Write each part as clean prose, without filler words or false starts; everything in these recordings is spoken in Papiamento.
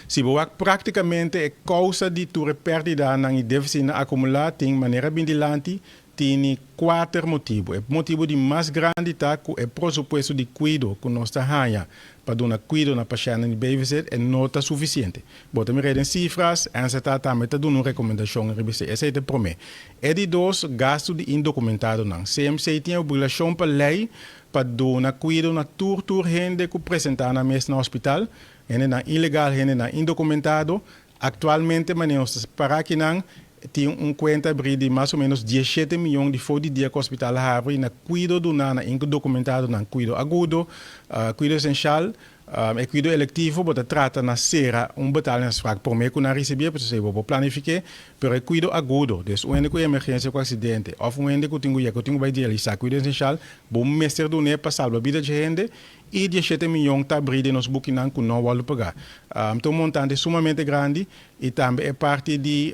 Si bo wak práktikamente e kousa di tur pèrdida i défisit akumulá tin manera bin dilanti, tin kuater motibu. E motibu di mas grandi ta ku e presupuesto di kuido ku nos ta haña pa duna kuido na pashènt di BVZ e no ta sufisiente. Bo ta mira den sifra, NZA tambe ta duna un rekomendashon riba esei. Esei ta e promé. E di dos, gastu di indokumentadonan. CMC tin obligashon pa lei pa duna kuido na tur hende ku presentá nan mes na hospital, hendenan ilegal, hendenan indokumentado. Aktualmente, manera para akinan, tin un kuenta habrí di mas o ménos 17 mion di for di dia ku hospital a habri na kuido duná na indokumentadonan, kuido agudo, kuido esensial i kuido elektivo. Bo ta trata na sera un betalingsaanvraag promé ku nan risibí, pasobra bo por planifiká, pero e kuido agudo, dus un hende ku emergensia, ku aksidente, òf un hende ku tin ku bai dialisá, kuido esensial, bo mester dun'é pa salba bida di hende, i 17 mion ta habrí den nos bukinan ku no a wòrdu pagá. Anto, un montante sumamente grandi i tambe e parti di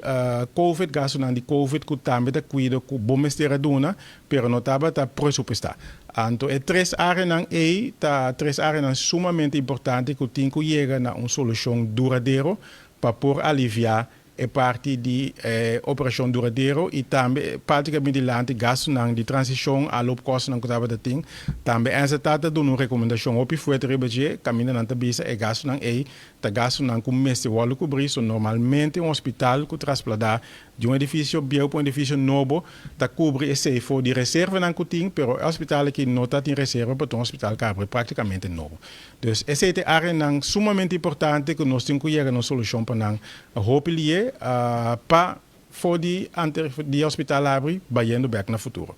COVID, gastunan di COVID, ku tambe ta kuido ku bo mester a duna, pero no tabata presupuestá. Anto, e tres áreanan ei ta tres áreanan sumamente importante ku tin ku yega na un solushon duradero pa por aliviá e parti di operashon duradero i tambe parti ku dilanti, gastunan di transishon, aanloopkostennan ku tabatin. Tambe NZA ta duna un rekomendashon hopi fuerte riba dje, kaminda nan ta bisa e gastunan ei ta gastunan ku mester wòrdu kubrí. So normalmente un hospital ku trasladá di un edifisio bieu pa un edifisio nobo ta kubri esei for di reservanan ku tin, pero e hospital aki no tabatin reserva pa un hospital ku habri práktikamente nobo. Dus esei ta áreanan sumamente importante ku nos tin ku yega na un solushon pa nan hopi lihé pa for di antes di hospital habri, bayendo bèk na futuro.